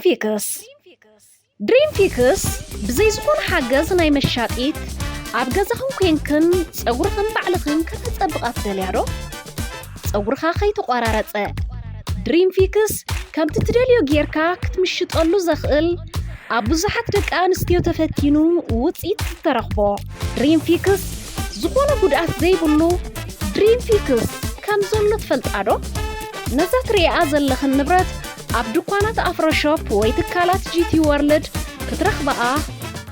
ፊክስ። ድሪም ፊክስ ብዘይ ዝኾነ ሓገዝ ናይ መሻጢት፣ ኣብ ገዛኽን ኮንክን ጸጉርኽን ባዕልኽን ከተጸብቓ ትደልያ ዶ? ጸጉርኻ ከይተቖራረጸ። ድሪም ፊክስ ከምቲ ትደልዮ ጌርካ ክትምሽጠሉ ዘኽእል፣ ኣብ ብዙሓት ደቂ ኣንስትዮ ተፈቲኑ ውጽኢት ዝተረኽቦ። ድሪም ፊክስ ዝኾነ ጉድኣት ዘይብሉ ድሪም ፊክስ ከም ዘሎ ትፈልጣ ዶ? ነዛ ትርእያ ዘለኽን ንብረት ኣብ ድኳናት ኣፍሮ ሾፕ ወይ ትካላት ጂ ቲ ወርልድ ክትረኽብኣ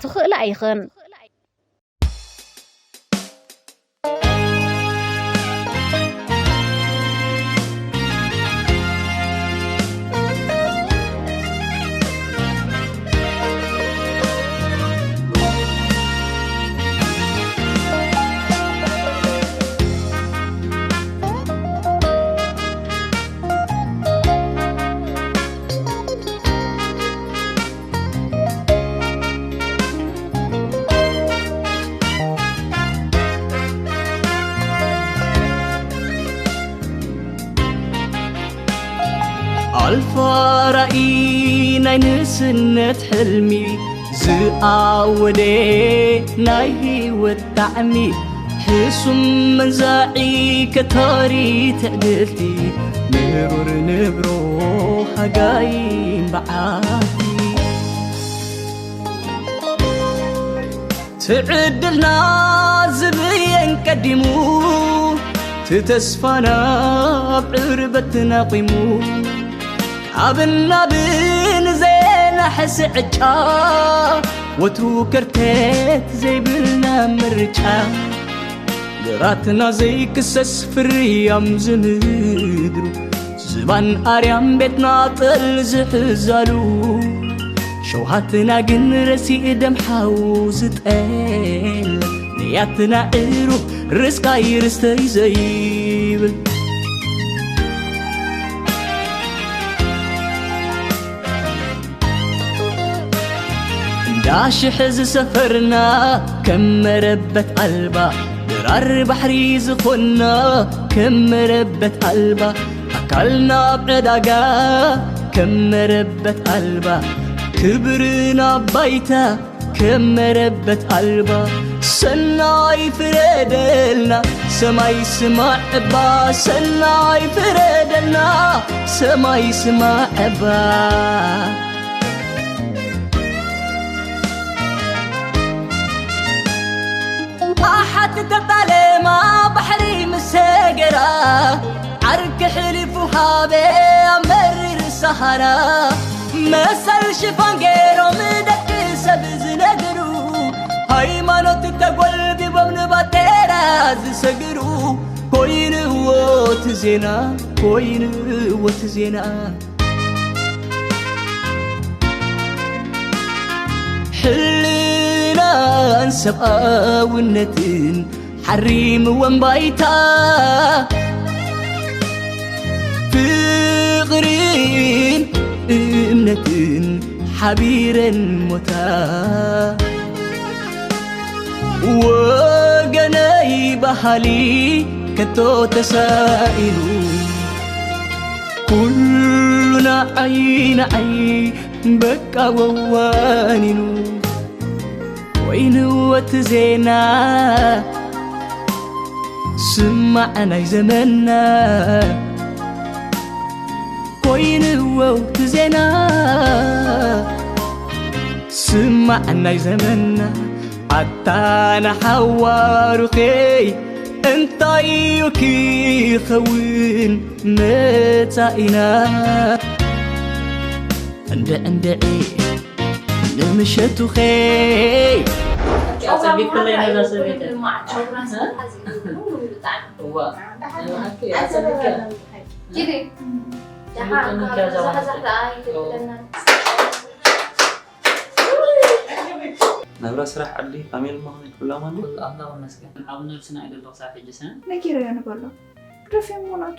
ትኽእላ ኢኽን። ኣልፋ ራእይ ናይ ንእስነት ሕልሚ ዝኣወደ ናይ ህይወት ጣዕሚ ሕሱም መንዛዒ ከታሪ ትዕድልቲ ምሩር ንብሮ ሃጋይን በዓቲ ትዕድልና ዝብየን ቀዲሙ ትተስፋና ኣብ ዕርበት ናቂሙ ካብ ናብን ዘናሕስ ዕጫ ወትሩ ከርተት ዘይብልና ምርጫ ግራትና ዘይክሰስ ፍርያም ዝምድሩ ዝባን ኣርያም ቤትና ጠል ዝሕዛሉ ሸውሃትና ግን ረሲእ ደም ሓው ዝጠል ንያትና ዕሩ ርስቃይ ርስተይ ዘይብል እንዳሽሕ ዝሰፈርና ከም መረበት ኣልባ ድራር ባሕሪ ዝኾንና ከም መረበት ኣልባ ኣካልና ኣብ ዕዳጋ ከም መረበት ኣልባ ክብርና ባይታ ከም መረበት ኣልባ ሰናይ ፍረደልና ሰማይ ስማዕ እባ ሰናይ ፍረደልና ሰማይ ስማዕ እባ ኣሓት ተጣለማ ባሕሪ ምስ ሰገራ ዓርኪ ሕሊፉ ሃበ ኣብ መሪር ሰሃራ መሰል ሽፋን ገይሮም ደቂ ሰብ ዝነግሩ ሃይማኖት ተጎልቢቦም ንባጤራ ዝሰግሩ ኮይንዎ እቲ ዜና ኮይንዎ እቲ ዜና ሕልናን ሰብኣውነትን ሓሪምወን ባይታ ፍቕርን እምነትን ሓቢረን ሞታ ወገነይ ባህሊ ከቶ ተሳኢኑ ኩሉ ንዓይ ንዓይ በቃ ወዋኒኑ ወይንወት ዜና ስማዕ ናይ ዘመና ኮይንወት ዜና ስማዕ ናይ ዘመና ኣታ ንሓዋሩኸይ እንታይ እዩ ክኸውን መጻኢና እንድዕ እንድዒ ንምሸቱኸይ ናብራ ስራሕ ዓዲ ካሜል ማክነ ኩላማ እንዲ ኩሉ ኣምላኽ ይመስገን። ኣብ ነብስና እዩ ዘሎ ክሳብ ሕጂ ሰነ። ነጊረዮ ንበሎ። ግደፍዮም ሞናቱ።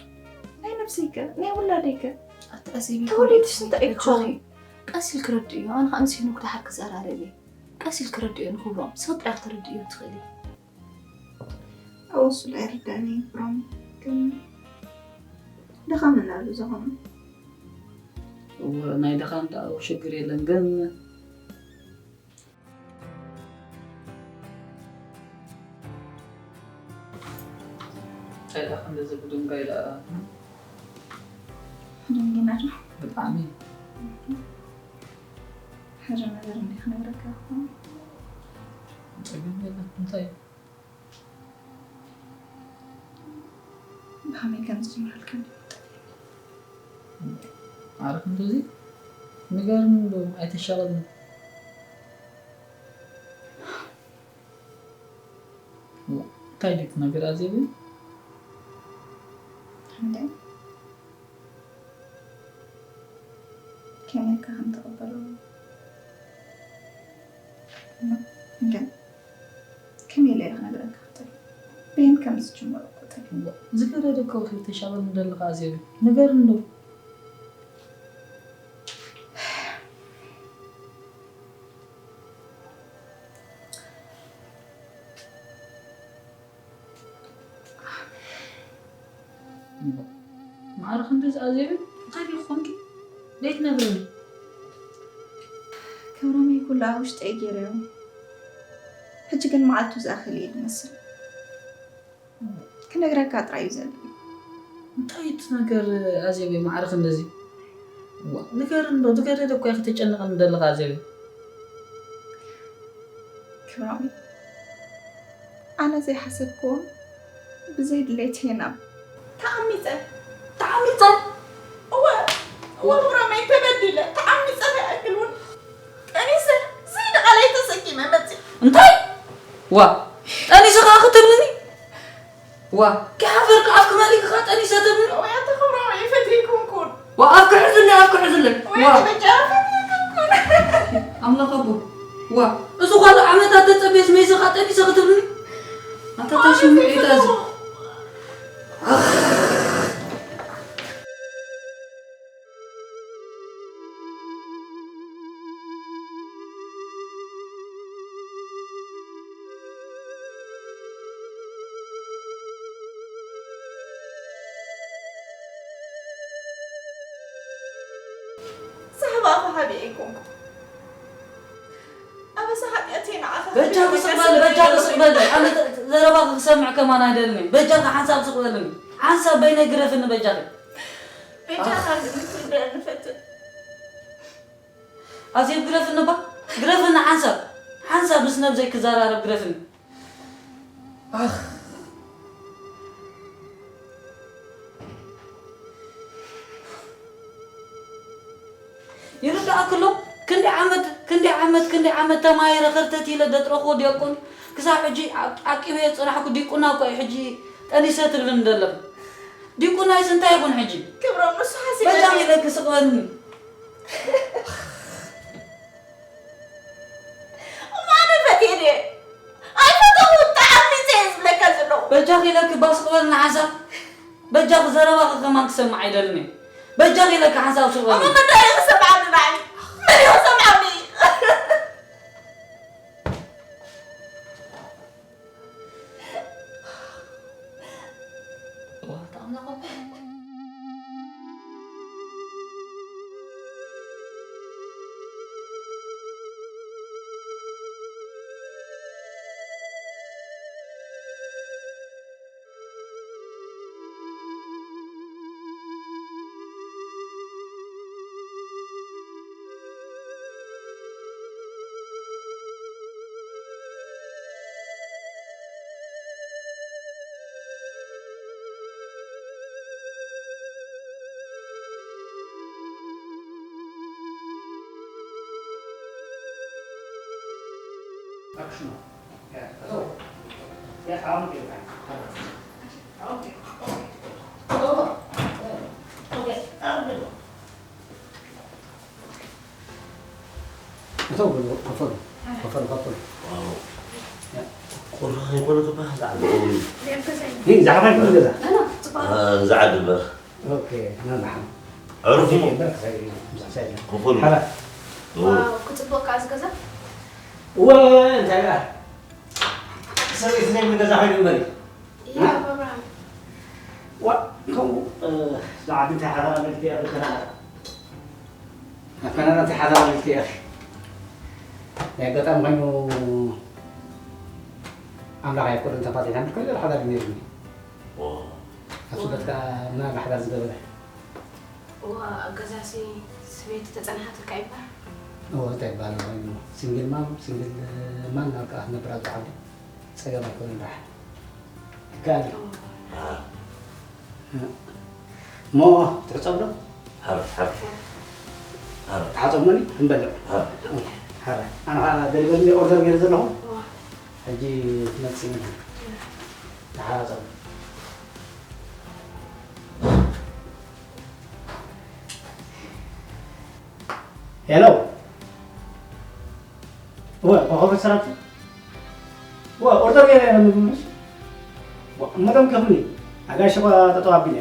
ናይ ነብሰይከ ናይ ውላደይከ ኣቲ ኣዜቢ ተወሊድስ እንታይ እዩ ክኸውን? ቀስ ኢልኪ ረድእዮ። ኣነ ከዓ ምስ ሄኖክ ደሓር ክዘራረብ እየ። ቀስ ኢልኪ ረድእዮ ንክብሮም። ሰብ ጥራሕ ክተረድእዮ ትኽእሊ። ኣወሱል ኣይርዳእን እዩ ክብሮም ግን ደኻመና ኣሎ ዘኾኑ ናይ ድኻም ደኣ ሽግር የለን ግን እንታይ ደኣ ክንደ ዘብድንጋይ ደኣ ደንጊና ዶ? ብጣዕሚ ሓደ ነገር እንዲ ክነግረካ እኮ። ጸገም የለን እንታይ ብኸመይ ከም ዝጅምረልካ እንዲ ዓርክ እንደዚ ንገርኒ ዶ ኣይተሻቐልኒ እንታይ ድዩ ትነግር ኣዜብ እንዴ ከመይ ከም ተቐበሎ ግን ከመይ ኢለ ክነግረካ ክእል በየን ከም ዝጅምሮ ክእል ዝገደደ እኮ ከይተሻቐል እንደለኻ ኣዜብ ንገርኒ ዶ ማዕረ ክንድዚ ኣዜብ እንታይ ድዩ ክኾንኪ ዘይትነግርኒ ክብሮመይ ኩሉ ኣብ ውሽጠይ ገይረዮ ሕጂ ግን መዓልቱ ዝኣኽል እየ ዝመስል ክነግረካ ጥራይ እዩ ዘለኒ እንታይ እቲ ነገር ኣዜብ ማዕረ ክንድዚ ንገርኒ ዶ ዝገደደ እኮ ክትጨንቐኒ ዘለኻ ኣዜብ ክብሮመይ ኣነ ዘይሓሰብክዎ ብዘይ ድሌት ሄና ተዓሚፀ ተዓሚፀ እወ እወ ክብሮመይ ተበዲለ ተዓሚፀ ከይኣክል እውን ጠኒሰ ዘይደቐለይ ተሰኪመ መፅእ እንታይ ዋ ጠኒሰ ከዓ ክትብልኒ ዋ ከይሓፈርካ ኣፍኪ መሊእካ ጠኒሰ ትብልኒ ወይ ኣተ ክብሮመይ ፈትየይኩምኩን ዋ ኣፍኪ ሕዝለይ ኣፍኪ ሕዝለይ ወይ ዋ በጃ ፈትየይኩምኩን ኣምላኽ ኣቦ ዋ እዚ ኳሉ ዓመታት ተፀብየስ መይሰኻ ጠኒሰ ክትብልኒ ኣታ ታይ ስምዒት ኣዚ ሳሕባኺ ሓቢአ ኣይኮንኩ ኣበሳ ሓጢኣተይ ንዓኺ በጃኺ ስቕ በሊ በጃኺ ስቕ በሊ ኣነ ዘረባኺ ክሰምዕ ከማን ኣይደልን እየ በጃኺ ሓንሳብ ስቕ በልኒ ሓንሳብ በይነይ ግረፍኒ በጃኺ በጃኻ ግን ክትርድአኒ ፈትን ኣዜብ ግረፍኒ እባ ግረፍኒ ሓንሳብ ሓንሳብ ምስ ነብሰይ ክዘራረብ ግረፍኒ ኣኽ ይርዳእክሎ ክንዲ ዓመት ክንዲ ዓመት ክንዲ ዓመት ተማሂረ ከርተት ኢለ ደጥረኽዎ ዲያቆን ክሳብ ሕጂ ዓቂበ የፅናሕኩ ዲቁና እኳ እዩ ሕጂ ጠኒሰ ትብልኒ ዘለኺ ዲቁናይስ እንታይ ይኹን ሕጂ ክብሮም ንሱ ሓሲበ በጃኺ ኢለኪ ስቕበልኒ እሞ ኣነ ፈትየ ድየ ኣይፈተኹ ተዓሚፀ እየ ዝብለካ ዘለኹ በጃኺ ኢለኪ እባ ስቕበልኒ ሓንሳብ በጃኺ ዘረባኺ ከማን ክሰምዕ ኣይደልን እየ በጃኺ ኢለኪ ሓንሳብ ስቕበልኒ እሞ መን ዳኣ እዩ ክሰምዓኒ ንዓይ መን እዩ ክሰምዓኒ እተው በሉ፣ ክፈሉ፣ ክፈሉ፣ ክፈሉ። ቁሪ ከይኮነ ክበሃል ዝዓቢ ይህ ዝዓባይ ክፍሊ ገዛ። ዝዓቢ እምበር። ኦኬ፣ ና ንሓ። ዕሩፍ እሞ። እምበር ክሳይ፣ ምሳይ። ክፈሉ። ሓራ። ዋው፣ ክፅብቕ ከዓ እዚ ገዛ። እወ፣ እንታይ ደኣ? ሰበይቲ ናይ ገዛ ኮይኑ እምበር እዩ። ይህ ኣበባ። ዋ፣ ከምኡ፣ እ፣ ዝዓቢ እንታይ ሓራ መልክቲ ኣብ ከናዳ። ኣፈናናቲ ሓዳር ኢልኪ ኢኺ። ናይ ኣጋጣሚ ኮይኑ ኣምላኽ ኣይኮነን ተፋቲሕና፣ ከይዘር ሓዳር ነይሩኒ። ዎ። ኣብ ስደት ከኣ ምናለ ሓዳር ዝገበረ። እዋ፣ ኣብ ገዛሲ ሰበይቲ ተጸንሓትካ ይባል? እዎ፣ እንታይ ይባል ኮይኑ፣ ሲንግል ማም፣ ሲንግል ማን ናብ ከኣ ክነብር ኣብ ዝዓዲ ጸገም ኣይኮነን ደሓን። ይከኣል እዩ። እዋ። እሞ ትሕጸብ ዶ? ሓረ፣ ሓረ። ሓረ። ተሓጸብሞኒ ክንበልዕ። ሓረ። ሓረ። ኣነ ኸዓ ገለ ገለ ኦርደር ገይረ ዘለኹ። እዋ። ሕጂ ትመጽእ ኢና። ተሓጸብ። ሄሎ። እወ፣ ኮኸብ ሰራቲ። እወ፣ ኦርደር ገይረ ነይረ ምግቢ ምስ። እሞ ደም ከፍኒ። ኣጋይሽ እኳ ጠጠው ኣቢለ።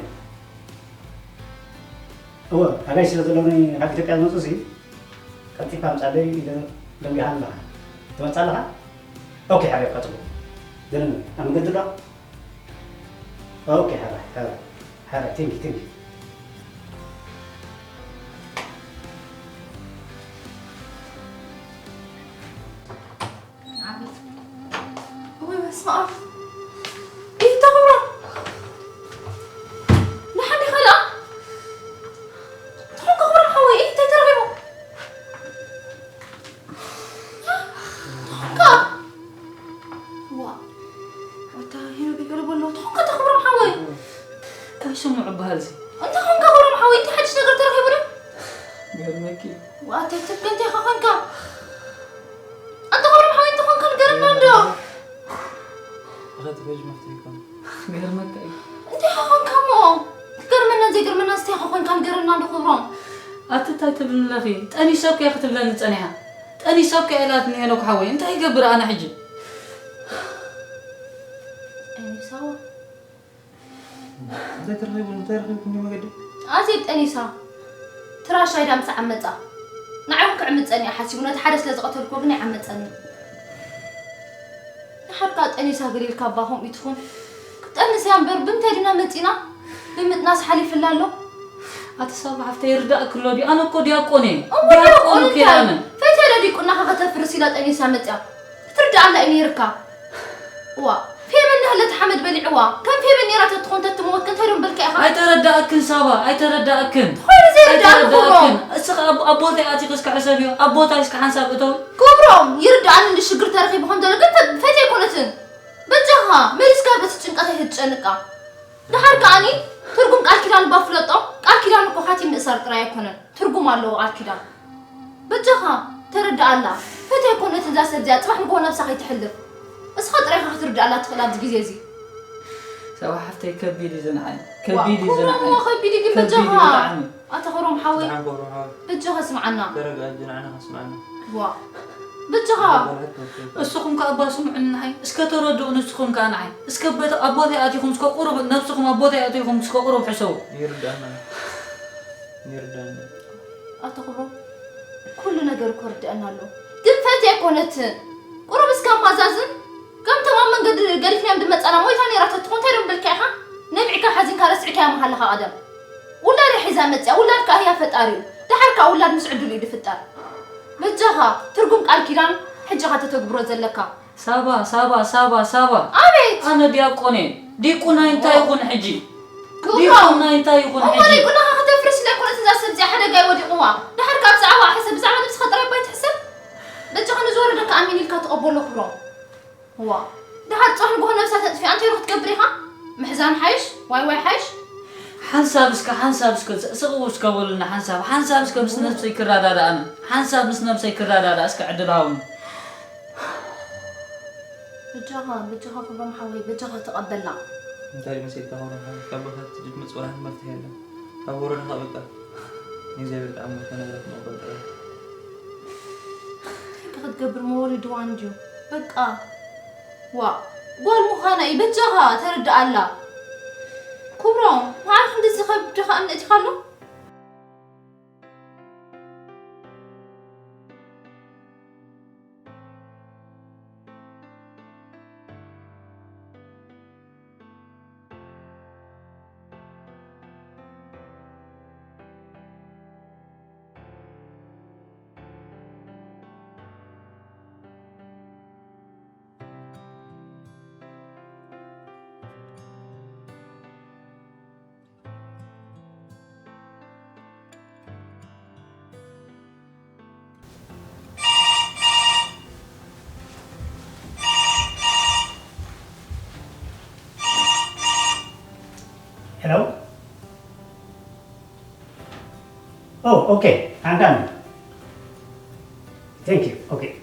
እወ፣ ኣጋይሽ ስለ ዘለውኒ ካብ ኢትዮጵያ ዝመጹ ሲ፣ ቀልጢፍካ ምጻለይ ኢለ ደንጊኻ ኣለኻ። ትመጽእ ኣለኻ? ኦኬ፣ ሓቢርካ ጽቡቕ። ግን ኣብ መንገዲ ዶ? ኦኬ፣ ሕራይ፣ ሕራይ፣ ሕራይ፣ ቴንኪ፣ ቴንኪ። ኣቤት። ወይ በስመ ኣብ። ኢታ ክብሮም። ንሓንዲ ኸልኣ። ትኾንካ ክብሮም ሓወይ፣ ኢታ ተረኺቡ። ትኾንካ። ዋ። ኣታ ሄኖክ ይቅረ በሎ። ትኾንካ ተኽብሮም ሓወይ። እንታይ ስምዑ በሃል እዚ? እንታይ ኾንካ ክብሮም ሓወይ? እንታይ ሓድሽ ነገር ተረኺቡ ዶ? ገርመኪ። ዋ፣ ኣታ ትብከ እንታይ ኾንካ? ኣታ ክብሮም ሓወይ እንታይ ኾንካ ንገረና እንዶ። ኣኸቲ ፈጅ መፍትሒ ይኮን። ገርመካ እዩ። እንታይ ኾንካ እሞ? ክገርመና ዘይገርመና እንታይ ኾንካ ንገረና እንዶ ክብሮም። ኣቲ እንታይ ትብልኒ ኣለኺ? ጠኒሰ እኮ እያ ክትብለኒ ጸኒሓ። ጠኒሰ እኮ እያ ኢላትኒ ሄኖክ ሓወይ። እንታይ ይገብር ኣነ ሕጂ? ጠኒሳ? እንታይ ተረኺቡ? እንታይ ረኺብኩ እንዲ መገዲ? ኣዜብ ጠኒሳ። ትራሻይ ዳምሳ ዓመጻ። ንዓይ እውን ክዕምጸኒ እያ ሓሲቡ። ነቲ ሓደ ስለ ዝቐተልኩዎ ግን ኣይዓመጸኒ። ንሓድካ ጠኒሳ ገሊልካ እባ ከምኡ ይትኹን። ክትጠንስ እያ እምበር ብምንታይ ዲና መጺና? ብምጥናስ ሓሊፍላ ኣሎ። ኣቲ ሳባ ሓፍተይ ይርዳእኪ ኣሎ ድዩ? ኣነ እኮ ዲያቆን እየ። እሞ ዲያቆን ዲያቆን እንታይ? ከይኣምን። ፈትያ ዶ ዲቁናኻ ከተፍርስ ኢላ ጠኒሳ መጽያ? ክትርድኣላ እዩ ነይርካ። እዋ፣ ፌበን ናህለት ሓመድ በሊዕዋ። ከም ፌበን ነይራ ተትኾን ተትመወት ከ እንታይ ዶ ምበልካ ኢኻ? ኣይተረዳእክን ሳባ፣ ኣይተረዳእክን። ትኾይኑ ዘይርዳእኒ ክብሮም። ኣይተረዳእክን። እስኺ ኣብ፣ ኣብ ቦታይ ኣቲኺ እስኪ ሕሰብዮ፣ ኣብ ቦታይ እስኪ ሓንሳብ እተዊ። ክብሮም፣ ይርዳእኒ እንዲ ሽግር ተረኺቡ ከም ዘሎ ግን ፈ-፣ ፈትያ ኣይኮነትን። በጃኻ፣ መሊስካ በቲ ጭንቀት ኣይትጨንቃ። ደሓር ከኣኒ ትርጉም ቃል ኪዳን እባ ፍለጦ። ቃል ኪዳን እኮ ሓቲም ምእሳር ጥራይ ኣይኮነን፣ ትርጉም ኣለዎ ቃል ኪዳን። በጃኻ ተረድኣላ። ፈትያ ኣይኮነትን እዛ ሰብ እዚኣ፣ ጽባሕ ንግሆ ነብሳ ከይትሕልፍ። እስኻ ጥራይ ኢኻ ክትርድኣላ ትኽእል ኣብዚ ግዜ እዚ። ሳባ ሓፍተይ ከቢድ እዩ ዝንዓይ፣ ከቢድ እዩ ዝንዓይ። እሞ ከቢድ እዩ ግን ከቢድ እዩ በጃኻ። ብጣዕሚ። ኣታ ክብሮም ሓወይ፣ ደሓን ክብሮም ሓወይ። በጃኻ ስምዓና። ተረጋጊ፣ ንዓና ከስምዓና። ዋ፣ በጃኻ። ተረጋጊ፣ ተረጋጊ። እስኹም ከኣ እባ ስምዑኒ ንዓይ። እስከ ተረድኡ ንስኹም ከኣ ንዓይ። እስከ በተ-፣ ኣብ ቦታይ ኣቲኹም እስከ ቁሩብ፣ ነብስኹም ኣብ ቦታይ ኣቲኹም እስከ ቁሩብ ሕሰቡ። ይርዳእና። ይርዳእና። ኣታ ክብሮም፣ ኩሉ ነገር እኮ ርድአና ኣሎ። ግን ፈትያ ኣይኮነትን። ቁሩብ እስከ ኣማዛዝን። ከምቶም ኣብ መንገዲ ገዲፍናዮም ዝመጻና ሞይታ ነይራ ተትኾን እንታይ ዶ ምበልካ ኢኻ? ነቢዕካ ሓዚንካ ረሲዕካያ ምሃለኻ ቀደም። ውላድ ሒዛ መጽያ፣ ውላድ ከኣ ህያብ ፈጣሪ እዩ። ደሓር ከኣ ውላድ ምስ ዕድሉ እዩ ዝፍጠር። በጃኻ፣ ትርጉም ቃል ኪዳን ሕጂ ኢኻ ተተግብሮ ዘለካ። ሳባ፣ ሳባ፣ ሳባ፣ ሳባ። ኣቤት! ኣነ ዲያቆን እየ። ዲቁናይ እንታይ ይኹን ሕጂ? ክብሮም! ዲቁናይ እንታይ ይኹን እሞ ሕጂ? ዲቁናኻ ከተፍርስ ኢላ ኣይኮነትን እዛ ሰብ እዚኣ ሓደጋ እዩ ወዲቑዋ። ደሓር ካብ ብዛዕባ ሕሰብ፣ ብዛዕባ ነብስኻ ጥራይ እባ ኣይትሕሰብ። በጃኻ ንዝወረደካ ኣሚን ኢልካ ተቐበሎ ክብሮም። ዋ፣ ደሓር ጽባሕ ንግሆ ነብሳ ተጥፊኣ እንታይ ዶ ክትገብር ኢኻ? ምሕዛን ሓይሽ? ዋይ ዋይ ሓይሽ? ሓንሳብ እስከ፣ ሓንሳብ እስከ፣ ስ-፣ ስቕ እስከ በሉና ሓንሳብ፣ ሓንሳብ እስከ ምስ ነብሰይ ክረዳዳእ ኣነ። ሓንሳብ ምስ ነብሰይ ክረዳዳእ እስከ ዕድል ሃቡኒ። በጃኻ፣ በጃኻ ክብሮም ሓወይ፣ በጃኻ ተቐበልና። እንታይ መሲልካ ክብሮም ሓወይ? ካብ ቦታ ትድድ መጽወራ መፍትሒ የለን። ኣብ ወረዳኻ በቃ ንእግዚኣብሔር ተኣምር ከነግረካ መቕበል ጥራይ። እንታይ ክትገብር መወሊድዋ እንድዩ። በቃ። ዋ፣ ጓል ምዃና እዩ። በጃኻ ተረድኣላ። ክብሮም፣ መዓር ክንድዚ ከብድኻ እምኒ እቲኻ ኣሎ? Hello? Oh, okay. I'm done. Thank you. Okay.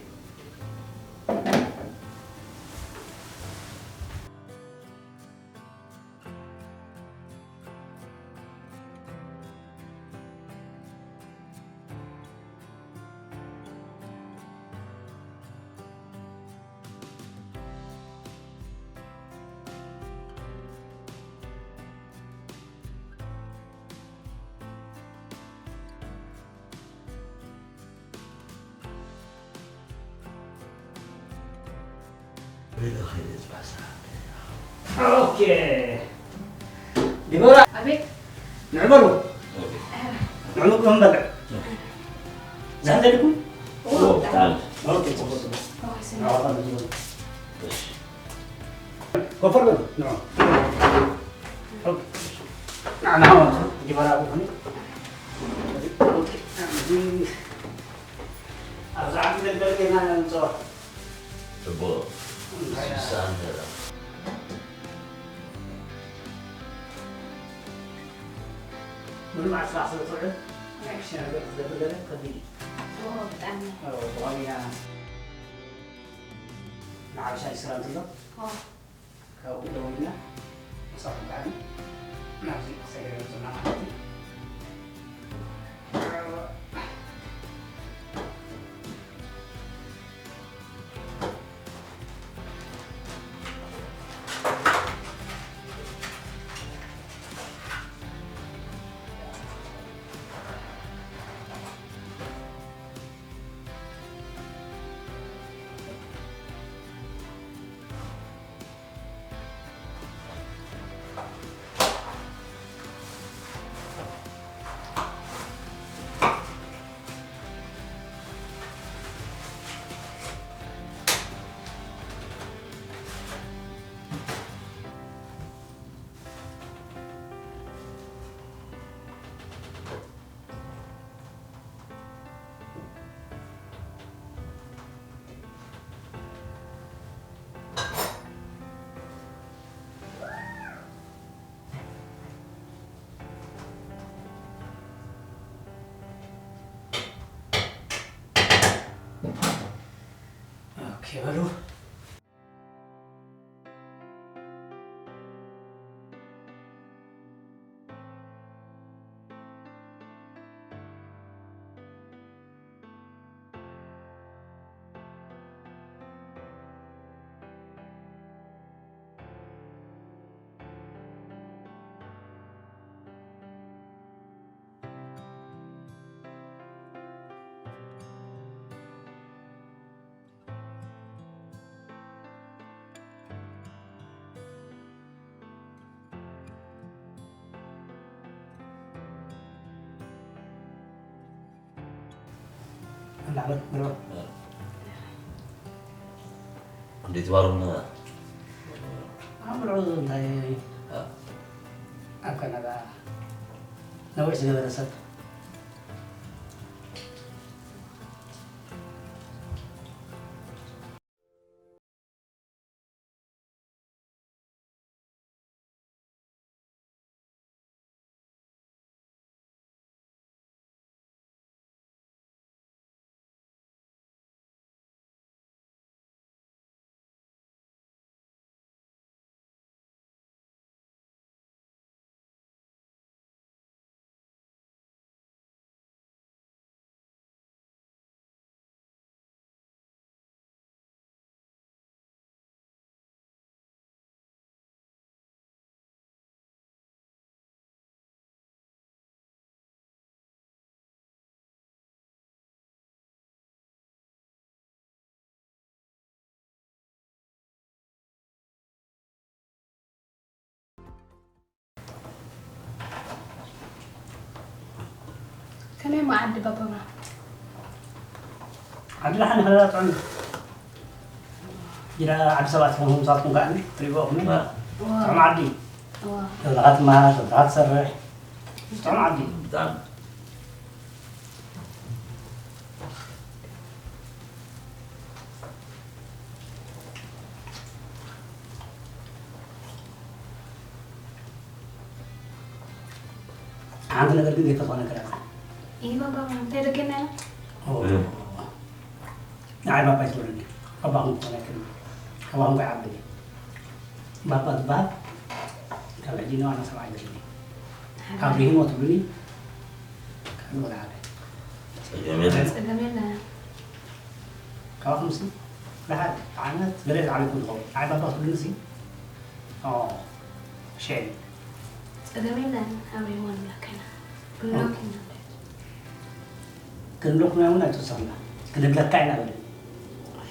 ኦኬ። ዲቦራ። ኣቤት። ንዕበሉ። ንዕበሉ ንበልዕ። ዝሕዘልኩም? ኦ፣ ብጣዕሚ። ኦኬ፣ ጽቡቅ፣ ጽቡቅ። ኦ፣ ስለ- ንዕበሉ። እሺ። ኮፈር በሉ። ንዑ። ኦኬ። ንዓ፣ ንዓ፣ ዲቦራ፣ ኣብኡ ኮኒ። ኦኬ። ኣብዚ ዓዲ ደገ ጌርና ንጸወት። ጽቡቕ። እንታይ ስሳን ነይራ። ምንም ዓስራ ስለ ትውዕል፣ ናይ ክሽነ ነገር ክትገብር ገለ ከቢድ እዩ። ኦ፣ ብጣዕሚ። ኣዎ፣ ብቐሊና ንዓብሻ ይስራ እንተሎ። ኦ። ካብኡ ደዊልና ምሳኹም ከዓኒ ናብዚ ክሰግር የምፅና ማለት እዩ። ኦኬ በሉ። እንዳ በል፣ በል፣ በል። እንዴት ባሩና? ኣምሮ እንታይ? አ? ኣብ ካናዳ ነዊሕ ዝገበረ ሰብ። ከመይ እሞ ዓዲ ባባና? ዓዲ ደሓን፣ ከለላ ጥዑም። ጊዳ ዓዲ ሰባት ትኾኑ፣ ንሳትኩም ከኣ ትሪእዎ ኢኹም። ዋ። ጥዑም ዓዲ። ዋ። ተለኻ ትመሃር፣ ተለኻ ትሰርሕ። ጥዑም ዓዲ። ብጣዕሚ። ሓንቲ ነገር ግን ዘይፈትዋ ነገር ኣላ። ይህ ባባ እንታይ ደገና? ንዓይ ባባ ይትብሉኒ። ባባኹም ክኾን ኣይክእልን። ባባኹም ከይዓብኒ። ባባ ዝበሃል ካብ ሕጂ ንዋና ሰብኣይ ይመስለኒ። ካብ ሪሂሞ ትብሉኒ። ካብ ንወላ ዓደ። ጸገም የለን። ጸገም የለን። ካባኹም ሲ ብሓደ ዓይነት ገለ ዝዓበይኩም ትኸውን። ንዓይ ባባ ክትብሉኒ ሲ? ኦ፣ ሸም። ጸገም የለን። ኣብ ሪሂሞ ንብለካ ኢና። ክንብለኩም ኢና። ክንብለኩም ኢና እውን ኣይትወሰኽና። ክንብለካ ኢና በለ።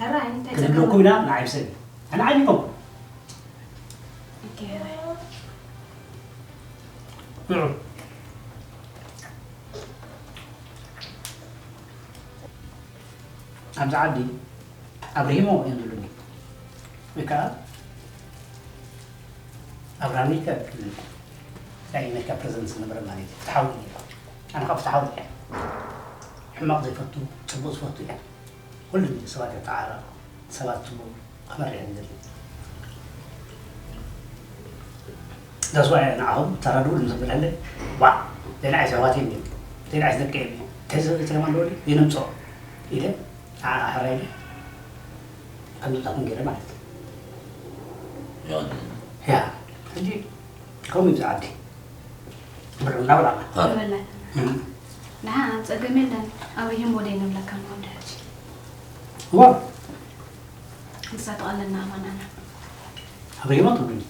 ሕራይ፣ እንታይ ክንብለኩም ጸገም? ኢና፣ ንዓይ ብሰብ። ኣነ ዓቢኩም። ኦኬ፣ ሕራይ። ንዑ። ኣብዚ ዓዲ ኣብርሂሞ እዮም ዝብሉኒ። ወይ ከዓ ኣብርሃሚከ ናይ ኣሜሪካ ፕሬዚደንት ዝነበረ ማለት እዩ። ፍትሓዊ እዩ። ኣነ ካብ ፍትሓዊ እየ። ሕማቕ ዘይፈቱ፣ ጽቡቕ ዝፈቱ እየ። ኩሉ ግዜ ሰባት የተዓራርቕ፣ ሰባት ጽቡቕ ክመርሕ እዩ ዝደሊ። That's why ንዓኹም ተረድኡ ምስ ዝብል፣ ዋዕ፣ ዘይንዓይስ ኣሕዋት እዮም፣ ዘይንዓይስ ደቂ እዮም፣ ተዘ-፣ ተማን ዶ የነምጽኦ ኢለ ንዓ ኣሕራይ ኢለ ከም ዝብላኹም ገይረ ማለት እዩ። ያ። ያ፣ ሕጂ ከምኡ እዩ ዝዓዲ። ብር እናበላዕና። ሃር። ይበላል። እም። ንዓ ጸገም የለን። ኣብርሂሞ ደይ ንብለካ ንወዲ ሕጂ። እዋ። ንሳ ትቐለልና ኣማናና። ኣብርሂሞ ትብሉኒ።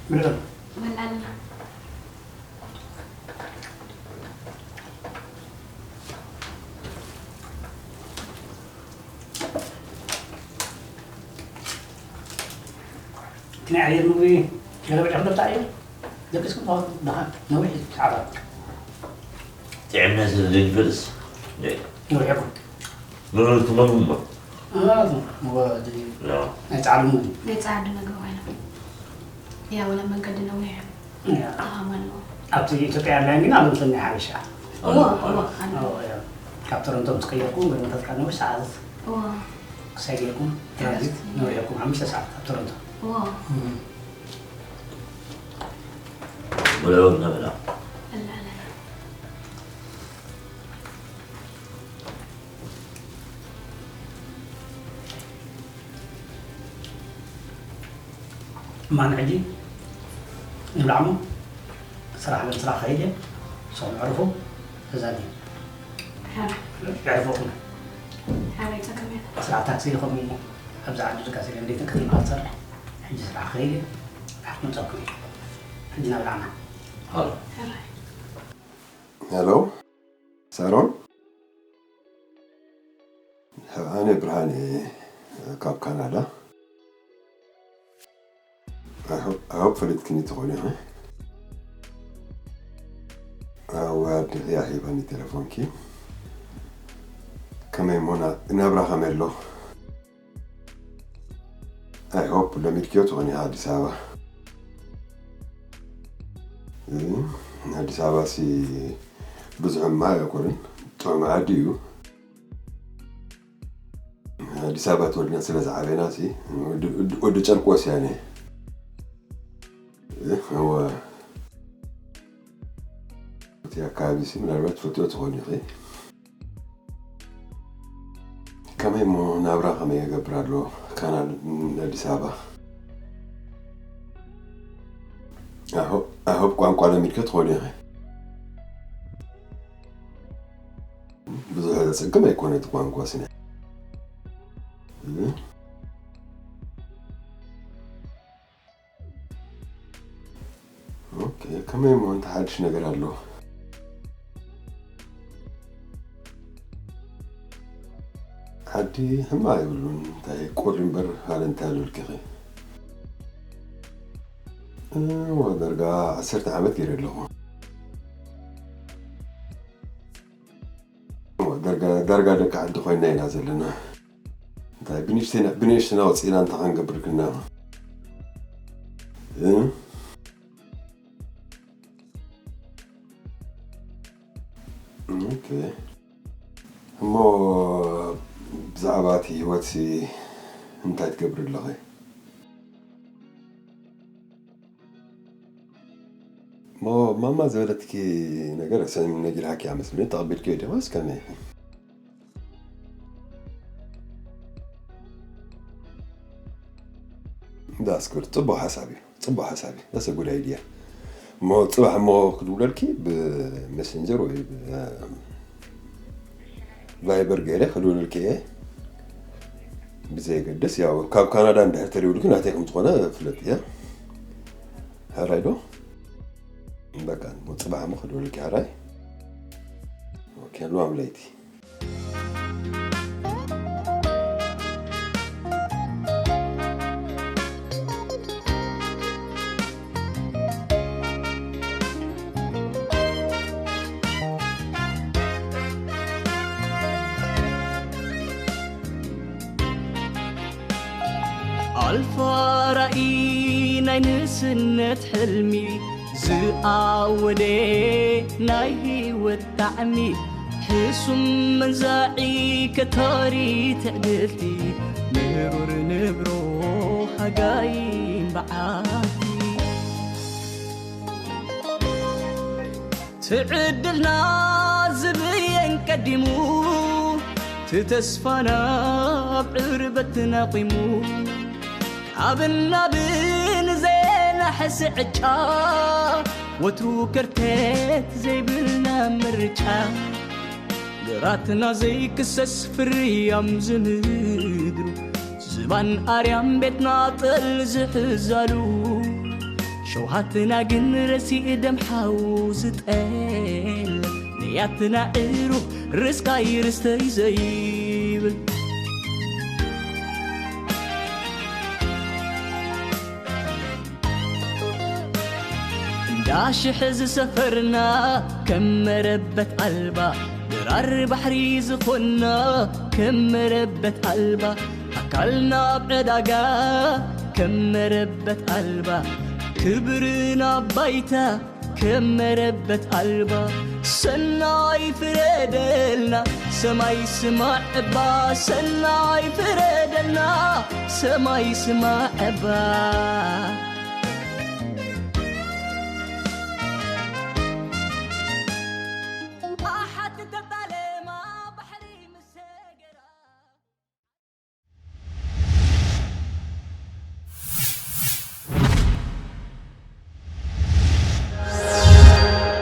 ምንድን ነው? መላለና። እቲ ናይ ኣየር ምግቢ ገለ በሊዕኩም ዶ ብጣዕሚ እዩ? ደቂስኩም ትኾኑ ድኻ ነዊሕ እዩ ሰዓታት። ጥዕምና ስለ ዘይንፈልስ። ነዊሕ ይኹን። ንብረት ትመኑ እሞ። እ፣ ወዲ ያ። ናይ ጻዕዱ ምግቢ። ናይ ጻዕዱ ምግቢ ኮይኑ። ያ፣ ወላ መንገዲ ነዊሕ እዩ። ያ። ኣማን ነው። ኣብቲ ኢትዮጵያ ኤርላይን ግን ኣሎ፣ ምስል ናይ ሓበሻ። እዎ፣ እዎ፣ ኣሎ። እዎ፣ ያ። ካብ ቶሮንቶ ምስ ቀየርኩም፣ ወይ መንፈስ ቃል ነዊሕ ሰዓት እዎ። ክሳይ ጌርኩም፣ ትራንዚት ነዊሕ ኢኹም፣ ሓሙሽተ ሰዓት ካብ ቶሮንቶ። እዎ። እም። ብልዑ እናበላ። ኣላ፣ ኣላ፣ ኣላ። እማን ሕጂ ንብላዕሞ ስራሕ ለን ስራሕ ኸይድ እየ። ንስኹም ዕርፉ፣ ተዛንዩ። ሕራይ። የዕርፈኩም። ሕራይ፣ ጸገም የለን። ስራሕ ታክሲ ኢኹም እሞ፣ ኣብዚ ዓዲ ድቃስ የለን፣ ለይትን ቀትርን ኢኻ ትሰርሕ። ሕጂ ስራሕ ኸይድ እየ፣ ስራሕ ክመጸኩም እየ። ሕጂ ናብላዕና። ሃሎ። ሕራይ። ሄሎ፣ ሳሮን? ኣነ ብርሃን እየ፣ ካብ ካናዳ። I hope፣ I hope ፈሊጥክኒ ትኾኒ ኢኺ። ኣዋድ እያ ሂባኒ ቴሌፎንኪ። ከመይ እሞ ና-፣ ናብራ ከመይ ኣሎ? I hope ለሚድክዮ ትኾኒ ኢኻ ኣዲስ ኣበባ። እ፣ ኣዲስ ኣበባ ሲ ብዙሕ እማ ኣይኮነን፣ ጥዑም ዓዲ እዩ። ኣዲስ ኣበባ ተወሊድና ስለ ዝዓበና ሲ፣ ወዲ፣ ወዲ፣ ወዲ ጨርቆስ እያ እኔ። እ፣ እወ። እቲ ኣካባቢ ሲ ምናልባት ትፈልጥዮ ትኾኑ ኢኺ። ከመይ እሞ ናብራ ከመይ ይገብር ኣሎ ካናል ኣዲስ ኣበባ? I hope፣ I hope ቋንቋ ለሚድከ ትኾኑ ኢኺ። ብዙሕ ዘጸግም ኣይኮነ እቲ ቋንቋ ስነ። እ? ኦኬ፣ ከመይ እሞ፣ እንታይ ሓድሽ ነገር ኣሎ? ዓዲ ሕማ የብሉን፣ እንታይ ቁሪ እምበር፣ ካልእ እንታይ ኣልልኪ ኢኺ? እወ፣ ዳርጋ ዓሰርተ ዓመት ገይረ ኣለኹ። እወ፣ ዳርጋ፣ ዳርጋ ደቂ ዓዲ ኮይና ኢና ዘለና። እንታይ ብንእሽተይና፣ ብንእሽተይና ወፂእና እንታይ ክንገብር ክልና? እ? ኦኬ። እሞ ብዛዕባ እቲ ህይወትሲ እንታይ ትገብሪ ኣለኺ? እሞ ማማ ዝበለትኪ ነገር ሰም ነጊርሃኪ እያ መስለኒ፣ ተቐቢልክዮ ዲኺ? እስከ ነይ። ዳስኩር፣ ጽቡቕ ሓሳብ እዩ፣ ጽቡቕ ሓሳብ እዩ። That's a good idea። እሞ ጽባሕ እሞ ክድውለልኪ ብሜሴንጀር ወይ ብ-፣ ቫይበር ገይረ ክድውለልኪ እየ። ብዘየገድስ፣ ያው ካብ ካናዳ እንድሕር ተደውልኪ ናተይ ከም ዝኾነ ፍለጥ እየ። ሕራይ ዶ? በቃ፣ እሞ ጽባሕ እሞ ክድውለልኪ ሕራይ። ኦኬ፣ ልዋም ለይቲ። ኣልፋ ራእይ ናይ ንእስነት ሕልሚ ዝኣወደ ናይ ህይወት ጣዕሚ፣ ሕሱም መንዛዒ፣ ከታሪ ትዕድልቲ፣ ምሩር ንብሮ ሃጋይን በዓቲ። ትዕድልና ዝብየን ቀዲሙ፣ ትተስፋና ኣብ ዕርበት ተናቒሙ፣ ኣብ ናብን ዘናሕሲ ዕጫ፣ ወትሩ ከርተት ዘይብልና ምርጫ። ግራትና ዘይክሰስ ፍርያም ዝምድሩ፣ ዝባን ኣርያም ቤትና ጠል ዝሕዛሉ፣ ሸውሃትና ግን ረሲእ ደም ሓው ዝጠል፣ ንያትና ዕሩኽ ርስቃይ ርስተይ ዘይብል። እንዳ ሽሕ ዝሰፈርና ከም መረበት ኣልባ፣ ድራር ባሕሪ ዝኾንና ከም መረበት ኣልባ፣ ኣካልና ኣብ ዕዳጋ ከም መረበት ኣልባ፣ ክብርና ባይታ ከም መረበት ኣልባ። ሰናይ ፍረደልና ሰማይ ስማዕ እባ፣ ሰናይ ፍረደልና ሰማይ ስማዕ እባ።